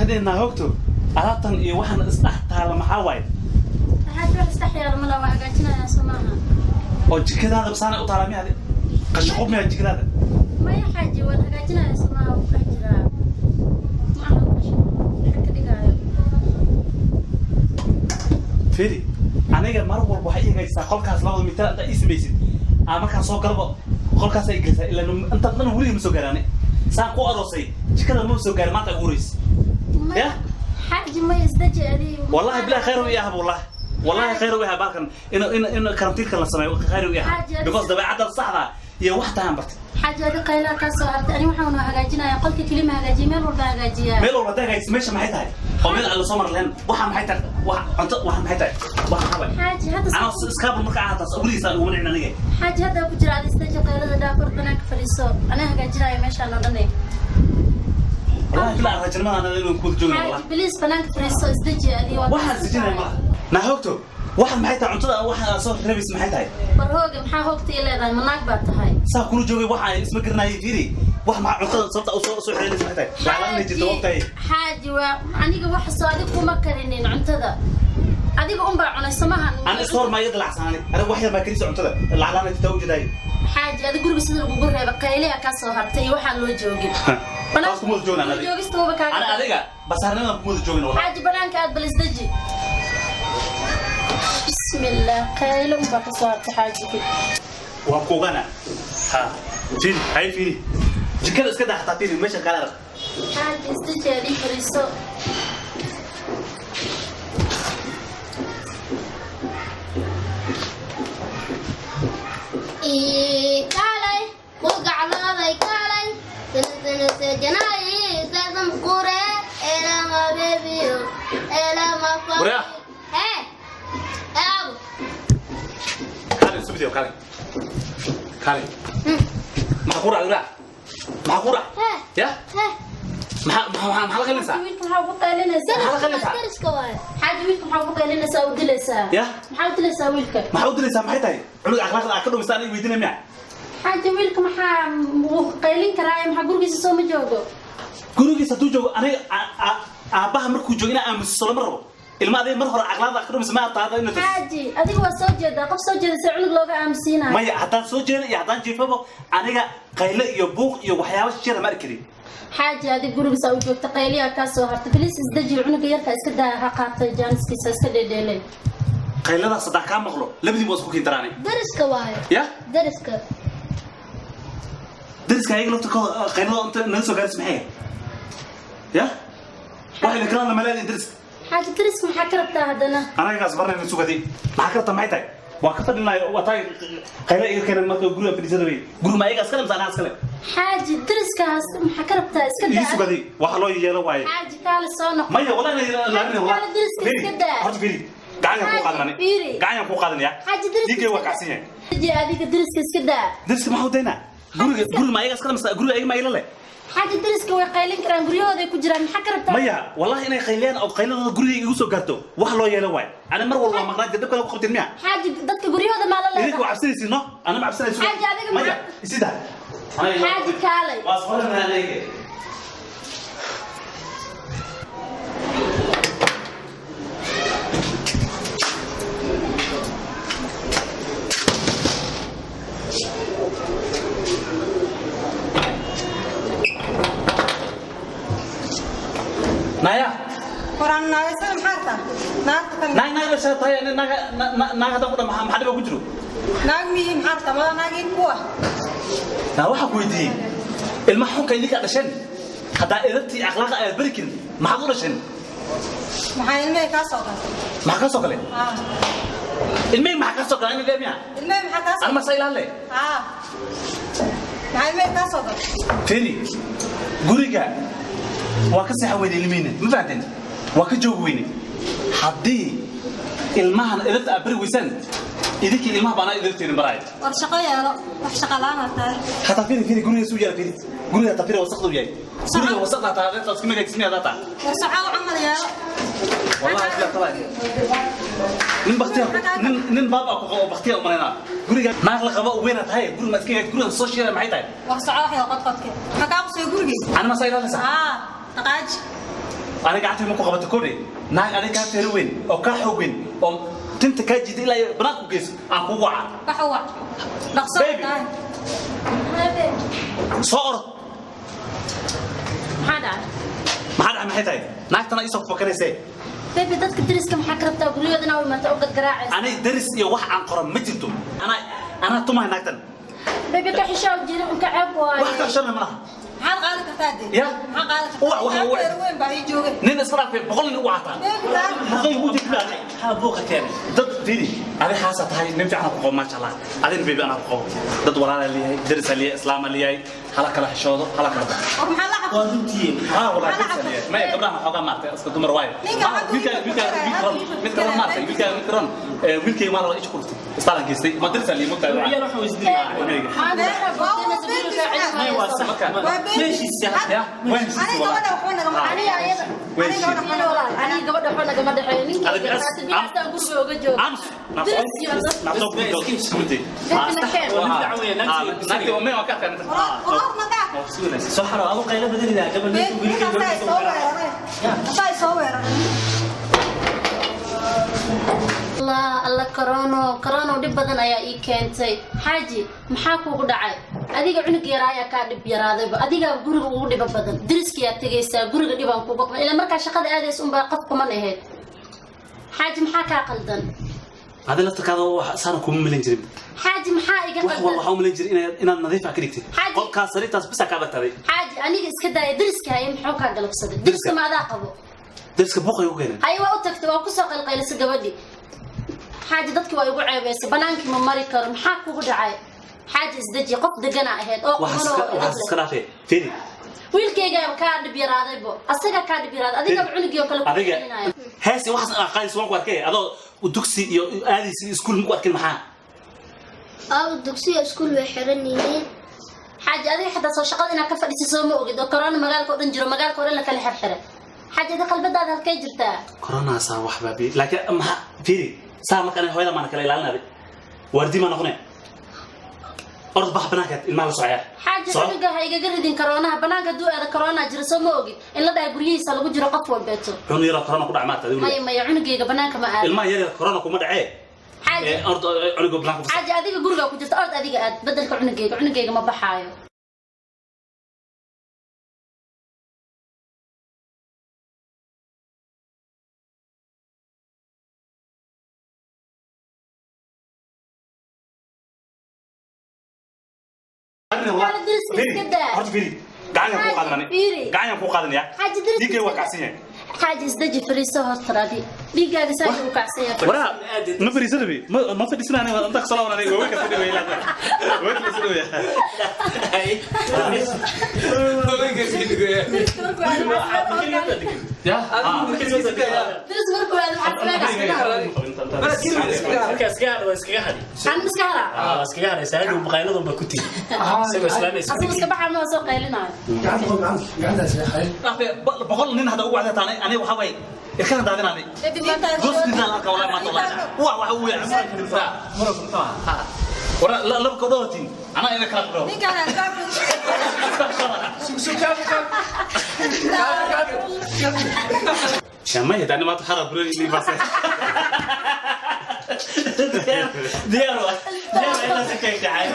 Hadee hogto alaabtan iyo waxaan isdhex taala maxaa waaye? Xaaji, wax isdhex yaala mala, waa hagaajinayaa, soo maaha? Oo jikadaada basaana u taala miyaade? Qashin miyaa jikadaada? Maya xaaji, waan hagaajinayaa, soo maaha? Wuu ku dhex jiraa, ma aha qashin waxa ka dhigaayo. Firi, aniga mar walba waxay ii hagaajisaa qolkaas 2 mitir intaa ii samaysid. Aa markaan soo galbo qolkaas ay gelisaa, ilaa intaan dhan weliga ma soo gaaraane. Saan ku aroosay jikada ma soo gaarin, maanta ugu horeysa. Maya. Ya? Xaaji, maya, isdeji adi. Wallahi bilahi khayr u yahay, wallahi wallahi khayr u yahay balkan in karantiilka la sameeyo khayr u yahay. Because dabeecadda saxda iyo wax taan bartay. Xaaji, adi qaylaa kaa soo hartay. Ani waxaan hagaajinayaa qolka kelima hagaajiya, meel walba hagaajiyaa. Meel walba haddaa hagaajiso, meesha maxay tahay oo meel aan la soo mar lahayn? Waxa maxay tahay? Wax cunto, waxa maxay tahay? Waxa maxaa waay? Xaaji, hadda Anoo iskaabul marka ahaatas weligiis aan ugu nicin aniga. Xaaji, hadda ku jira, adi isdeji, qaylada dhaaf, hor banaanka fadhiiso, anaa hagaajinayo meeshaan oo dhan. Wallahi bilahi rajulnimada anada inuu kuwada joogin. Xaaji, Wallahi. Please, banaanka fadhiiso, isdeji adi, waa Waxaan sijinaya malaha. Naa hogto, waxaan maxay tahay? Cuntada waxaan soo reebaysa maxay tahay? War hooga, maxaa hoogta ii leedahay? Ma naag baa tahay? Saa kula joogay waxaan isma garanayay. Fiiri, wax maxaa cuntada sababta u soo xidhanaysa maxay tahay? Lacala inay jirto waqtay. Xaaji, waa aniga wax soo adig kuma karinin cuntada, adiga unbaa cunay, samahan? Aan istoor maa iyada lacsaanay aniga, wax yar maa karisa cuntada lacalaana jirta ujeedaay. Xaaji, adi guriga sida lagugu reeba qayliha kaa soo hartay iyo waxaan loo joogin. Taas kuma wada joogna anaga. Joogista waba kaaga. Ana adiga basaarnimadan kuma wada joogin wallahi. Xaaji, banaanka aad bal isdeji. Bismillah, qaylo unbaa ka soo hartay xaajigi. Waan kuugana ha. Fiiri, hay, fiiri jikada iska daa, xataa fiiri meesha kala arag. Xaaji, isdeji, adii fariiso. Kaalay ku gaclooday, kaalay janay sadam qure elama bebiyo elama. Waryaa. Hee aabo. Kaalay subidiyo, kaalay kaalay. Maxaa ku raacay? Raac, maxaa ku raac? Hee. Ya. Hee. Maxaa la qalinaysaa? Wiilka maxaa ugu qaylinaysaa? Maxaa la qalinaysaa? Dariska waaye. Xaaji, wiilka maxaa ugu qaylinaysaa, u dilaysaa? Ya? Maxaa u dilaysaa wiilka? Maxaa u dilaysaa maxay tahay? Cunuga akhlaaqda aad ka dhumisaan aniga weydiinaya miya? Xaaji, wiilka maxaa wuu qaylin karaa? Maxaa gurigiisa soo ma joogo? Gurigiisa hadduu joogo, aniga aabbaha markuu joogo inaa aamusiso lama rabo. Ilma adiga mar hore akhlaaqda aad ka dhumisa ma taada inaad. Xaaji, adiga waa soo jeedaa, qof soo jeeda see cunug looga aamusiinayo? Maya, haddaan soo jeeda iyo haddaan jiifabo, aniga qayle iyo buuq iyo waxyaabo shira ma arki karin. Xaaji, adiga gurigiisa u joogta, qayliyaa kaa soo hartay. Please, isdeji, cunuga yarka iska daa, ha qaatay jaaniskiisa, iska dheedheelay. Qayladaas haddaan kaa maqlo, labadiin waa isku kiintaraanay. Dariska waaye. Ya. Dariska. Dariska ayaga laftirkooda qaylada inta naga soo gaaraysa maxay? Ya, wax idin kalana malaadin dariska. Xaaji, dariska maxaa ka rabtaa haddana? Anagagaas barnayna sugadi. Maxaa ka rabtaa maxay tahay? Waa ka fadhinayo, waa tahay qayla iga keenan marka guriga fadhiisada wey. Guri ma ayaga iskale mise anaa iskale? Xaaji, dariskaas maxaa ka rabtaa? Iska Ii daa. Sugadi, waxa loo yeelo waaye. Xaaji, kaale soo noqo. Maya, wallahi laarin. Kaale, dariska iska daa. Horta fiiri, gacan ku qaadanani. Fiiri. Gacan ku qaadanaya. Xaaji, dariska Diigay waa kacsan yahay. Xaaji, adiga dariska iska daa. Dariska maxaa u daynaa? Guriga guri ma ayaga iskale mise guriga ayaga ma ila leh? Xaaji, dariska way qaylin karaan, guryahooday ku jiraan, maxaa ka rabtaa? Maya, wallahi inay qayliyaan oo qayladooda guriga igu soo gaarto wax loo yeelo waaye. Ani mar walba waa maqnaa jir, dhib kale ku qabteen miya? Xaaji, dadka guryahooda maa la Idinka waa leedahay? Cabsanaysiin no, ana ma cabsanayso. Xaaji, adiga Maya, isida. Xaaji, kaalay. Waa soo aniga. Naya. Qoraan naagaysada maxaa rabtaa? Naagta kan. Naag naag dhashaa tahay, ani naag naag haddaan ku dha maxaa dhiba ku jiro? Naag miyi maxaa rabtaa? Mada naagii kuwa. Naa, waxaan ku weydiiyey, ilmaha xunka idinkaa dhasheen, haddaa edabtii akhlaaqa aad bari karin, maxaad u dhasheen? Maxaa ilmihii kaa soo galay? Maxaa kaa soo galay? Ah. Ilmihii maxaa kaa soo galay? Ani dheer miya? Ilmihii maxaa kaa soo Ani masa ilaalle. Ah. Maxaa ilmihii kaa soo galay? Firi, guriga waa ka seexan weyne ilmihiina, ma fahanteen? Waa ka joogi weyne. Haddii ilmahan edabta aad bari weysaan, idinkii ilmaha baanaa edabteedin baraaya. War shaqo yeelo, wax shaqo la'aan aad tahay. Hataa firi, firi guriga suu yaala, firi guriga, hataa firi wasaqda u yahay guriga, wasaqda hataa adeerta iska magaajismiya hataa. War shaqo camal yeelo. Wallahi bila talay nin baktiya, nin baaba ku qabo baktiya umaleyna. Guriga naag la qabo weyna tahay, guriga ma iska guriga soo sheegay maxay tahay? War soco, wax yar qodqodke. Maxaa kaa qusay gurigii? Ani ma saa ilaalinaysaa? Ah, dhaqaaji. Aniga gacanta ma ku qabato kore. Naag adiga kaa feero weyn oo kaa xoog weyn oo tinta kaa jiida ilaa iyo banaanka ku geyso aan kugu waca. Bax u wac. Dhaqso Baby. tahay. Soo orod. Maxaa dhacay? Maxaa dhacay maxay tahay? Naagtana ii soo fakaraysee. Baby, dadka deriska maxaa ka rabtaa guryahooda inaa u imaato oo gargaraacaysa? Aniga daris iyo wax aan qoran ma jirto. Anaa tumahay naagtan. Baby, ka xishaa jiri unka ceeb waaye. Wax ka xishoonay ma laha. Maxaad qaadi kartaa dee? Ya? Maxaad qaadi kartaa? Uwac, uwac. Feero weyn baa ii joogay. Nin iska dhaafay 100 nin u wacataa. Baby, taag. Boqol ugu jirtaa. Maxaa buuqa keenay? Dad fiiri, adi xaasa tahay nin fiican ku qabo maasha Allah. Adina baby anaa ku qabo. Dad walaalaa leeyahay, darisaa leeyahay, islaamaa leeyahay, hala kala xishoodo, hala kala baxo. War maxaa la cabsan? Waa runtii. Haa walaa darisaa leeyahay. Maya gabdhaha xoogaa maartay iska dumar waaye. Ninka xagga Wiilka wiilka wiilka wiilka mid kale maartay, wiilka mid kale wiilkay maal wada isku kurtay. Isbitaalan geystay, ma darisaa leeyahay mugtahay. Ciyaal waxa isdilay. Maanta waxaa boodinaysa guriga May waa sax. Marka Waa baby. Meeshiisa. ya, waan heshiis Aniga gabadha waxba nagama Aniga ayada. Way Aniga gabadha waxba Aniga walaal, aniga gabadha waxba nagama dhexeeyo. Ninkeyga Adiga qaatay biyaastaan guriga uga jooga. Ams. Deris iyo dad. Baby, na keen. Uroor ma daa. Soo xaro adu qaylo badanida gabadha Baby, wiilka ninkaas ay soo weeraray. Asaa i soo weeraray. Allah, alla corona, corona dhib badan ayaa ii keentay. Xaaji, maxaa kugu dhacay? Adiga cunug yar ayaa kaa dhib yaraadayba. Adiga guriga ugu dhiba badan. Deriskiyaa tegaysaa, guriga dhibaan kugu qaban. Ilaa markaa shaqada aadaysa unbaa qof kuman ahayd. Xaaji, maxaa kaa qaldan? Adi laftarkaada wax saan kuma milan jirin. Xaaji, maxaa iga Wax walba qaldan? waxaa u milan jiray inaad nadiif ah ka dhigtid. Xaaji. Qolkaas sariirtaas bisa kaa bagtaday. Xaaji, aniga iska daaya deriska haye muxuu kaa galabsaday? Deriska? Deriska ma adaa qabo? Dariska buuqay u keeneen. Haye waa u tagtay, waa kusoo qalqaylisay gabadhii. Xaaji, dadkii waa igu ceebaysay, banaankii ma mari karo. Maxaa kugu dhacay? Xaaji, isdeji, qof deganaa ahayd oo Waxaas quman oo waxaas iska dhaafay. Fiiri. Wiilkayga kaa dhib yaraadaybo, asaga kaa dhib yaraaday, adigaba cunugii oo kale ku Adiga celinaayo. heesi waxaas aan qaadayso waan ku arkay adoo dugsi iyo aadaysi iskuul ma ku arkin maxaa? Aabo, dugsiga iskuul way xiran yihiin. Xaaji, adiga xataa soo shaqada inaad ka fadhiisa soo ma ogid oo corona magaalka oo dhan jiro, magaalka oo dhan la kala xirxiray. Xaaji, adiga qalbadaada halkay jirtaa? Coronaasaa wax baabi. Laakiin maxaa fiiri saa marka aniga hooyada maana kala ilaalinaaday. Waardi ma noqonay. Orod bax banaanka ilmaha la socaya. Xaaji, Soco. cunuga ha igaga ridin coroonaha. Banaanka hadduu aado corona jiro soo ma ogid in la dhahay guryihiisa lagu jiro qof walbeeto. Cunug yaroo corona ku dhac maarta adigu. Maya maya, cunugayga banaanka ma aado. Ilmaha yar yar corona kuma dhacee. Xaaji, Orod cunuga banaanka ku xaaji, adiga guriga ku jirta, orod adiga aad bedelka cunugayga, cunugayga ma baxaayo. Deriska iska daa. Horta fiiri. Gacan ku qaadanay. Fiiri. Gacan ku qaadanaya. Xaaji, deriska Dhiiggay waa iska daa. kacsan yahay. Xaaji, isdeji, fariiso horta adi. Dhiiggaaga saa uu kacsan yahay. Waraa ma fariisan rabi. Ma fadhiisan aniga inta ka soo laabanay way ka fadhi weeyaan. Way ka fadhi weeyaan. Deriska markuu aado maxaa Ya. Deris markuu aado maxaa sameynaysaa? Marka iskaga hadh waa iskaga hadhi. Aan iska haraa. Waa iskaga hadhaysaa hadhow maqayladun baa ku tigi. Isagoo islaam isku Asagu iska baxaa ma soo qaylinaayo. 100 nin hada ugu wacdataan aniga waxa way irkana daadinaanay. Goostinaan arka walaa maanta walaa. Waa waxa uu yahay muranka. Ha. Wara laba kodootin. Ana ina kala qoro. Ninkaan albaabka Ya ma yadani maanta xara buri ni bas. Diyaar waa. Diyaar waa inaan si kay tahay.